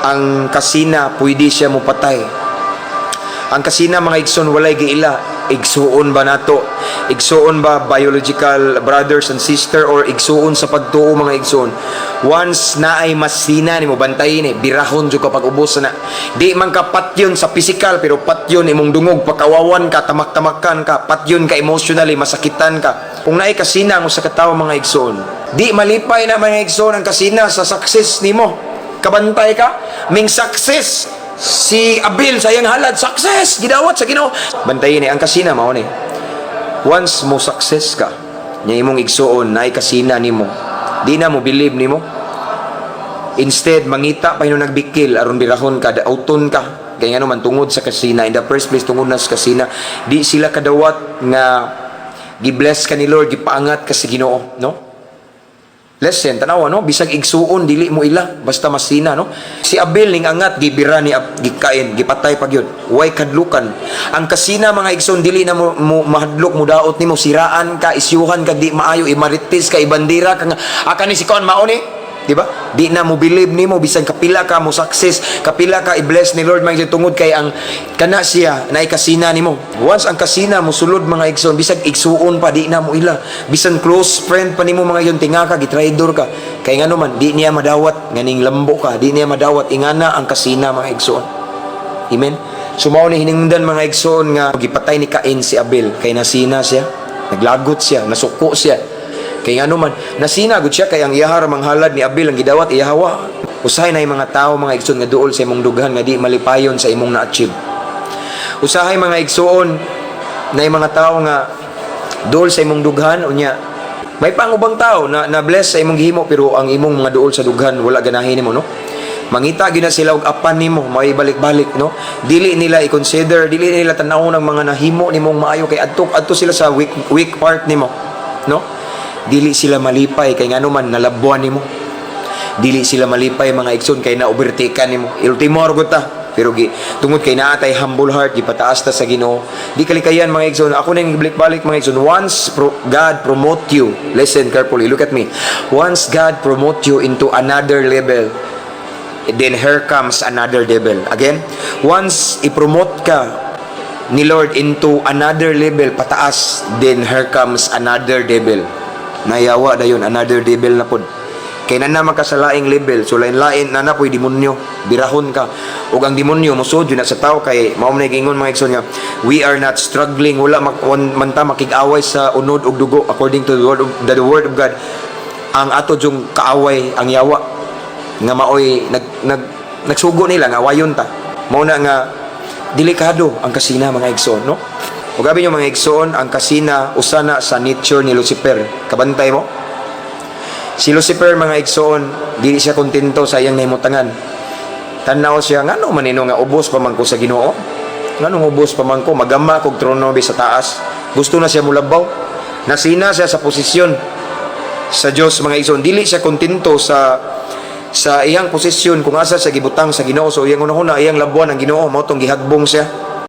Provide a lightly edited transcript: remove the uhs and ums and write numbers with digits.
Ang kasina, pwede siya mupatay. Ang kasina, mga igsoon, walay giila. Igsuon ba nato? Igsuon ba biological brothers and sister or igsuon sa pagtuo, mga igsuon? Once naay masina nimo, bantayin ni, birahon jud ka pag ubos na. Di man ka patyon sa physical, pero patyon imong dungog, pakawawan ka, tamak-tamakan ka, patyon ka emotionally, masakitan ka. Kung naay kasina ang usa ka tawo, mga igsuon, di malipay na, mga igsuon, ang kasina sa success nimo. Kabantay ka, ming success si Abel sa iyang halad, success, gidawat sa Ginoo. Bantayin ni ang kasina mao ni. Once mo success ka, nya imong igsuon naay kasina nimo, di na mo believe nimo. Instead, mangita pa hinuon nagbikil aron birahon ka, dauton ka. Kay ngano man, tungod sa kasina. In the first place, tungod na sa kasina. Di sila kadawat nga gi-bless ka ni Lord, gipaangat ka sa Ginoo, no? Listen, tanawa, no? Bisag igsuon, dili mo ila, basta masina, no? Si Abel ning angat, gibira ni gikain, gipatay pag yun. Way kadlukan. Ang kasina, mga igsuon, dili na mo mahadlok mo daot nimo, siraan ka, isyuhan ka, di maayo, imaritis ka, ibandera ka nga, aka ni si kuan mao ni, di ba? Di na mo believe nimo bisan kapila ka mo success, kapila ka i-bless ni Lord, mga igsoon, tungod kay ang kana siya naay kasina nimo. Once ang kasina mo sulod, mga igsoon, bisag igsuon pa, di na mo ila. Bisan close friend pa nimo, mga igsoon, tinga ka, gitraidor ka. Kay ngano man, di niya madawat nganing lambo ka, di niya madawat ingana ang kasina, mga igsoon. Amen. So mao ni hinungdan, mga igsoon, nga gipatay ni Cain si Abel kay nasina siya, naglagot siya, nasuko siya. Kay ngano man, nasina gud siya kay ang iyaha ra manghalad ni Abel ang gidawat iyahawa. Usahay na yung mga tao, mga igsoon, nga duol sa imong dughan nga di malipayon sa imong na-achieve. Usahay, mga igsoon, na yung mga tao nga duol sa imong dughan, unya may pangubang tao na na bless sa imong gihimo, pero ang imong mga duol sa dughan wala ganahin nimo, no? Mangita gyud na sila og apan nimo, may balik-balik, no? Dili nila i-consider, dili nila tan-awon ang mga nahimo nimong maayo kay adto adto sila sa weak weak part nimo, no? Dili sila malipay kay ngano man, nalabuan nimo. Dili sila malipay, mga igsoon, kay na overtaken nimo. Ultimo ra ta, pero gi tungod kay naa tay humble heart, gipataas ta sa Ginoo. Di kalikayan, mga igsoon. Ako nang balik-balik, mga igsoon. Once God promote you, listen carefully, look at me, once God promote you into another level, then here comes another devil again. Once i-promote ka ni Lord into another level, pataas, then here comes another devil. Nayawa dayon, another devil na pod kay na naman ka sa laing level. So lain-lain na na po'y demonyo, birahon ka. Ug ang demonyo mosud yun na sa tao kay mao man giingon, mga igsoon, nga we are not struggling, wala man ta makig-away sa unod ug dugo according to the word of God. Ang ato jung kaaway ang yawa nga maoy nag nag nagsugo nila nga awayon ta. Mao na nga delikado ang kasina, mga igsoon, no? Ug gabi nyo, mga igsoon, ang kasina usa na sa nature ni Lucifer. Kabantay mo? Si Lucifer, mga igsoon, dili siya kontento sa iyang nahimutangan. Tanaw siya, ngano man ino nga ubos pa man ko sa Ginoo? Nganong ubos pa man ko? Magama kog trono bi sa taas. Gusto na siya mulabaw. Nasina siya sa posisyon sa Dios, mga igsoon. Dili siya kontento sa iyang posisyon kung asa siya gibutang sa Ginoo. So iyang unahuna, iyang labuan ang Ginoo, mao tong gihagbong siya.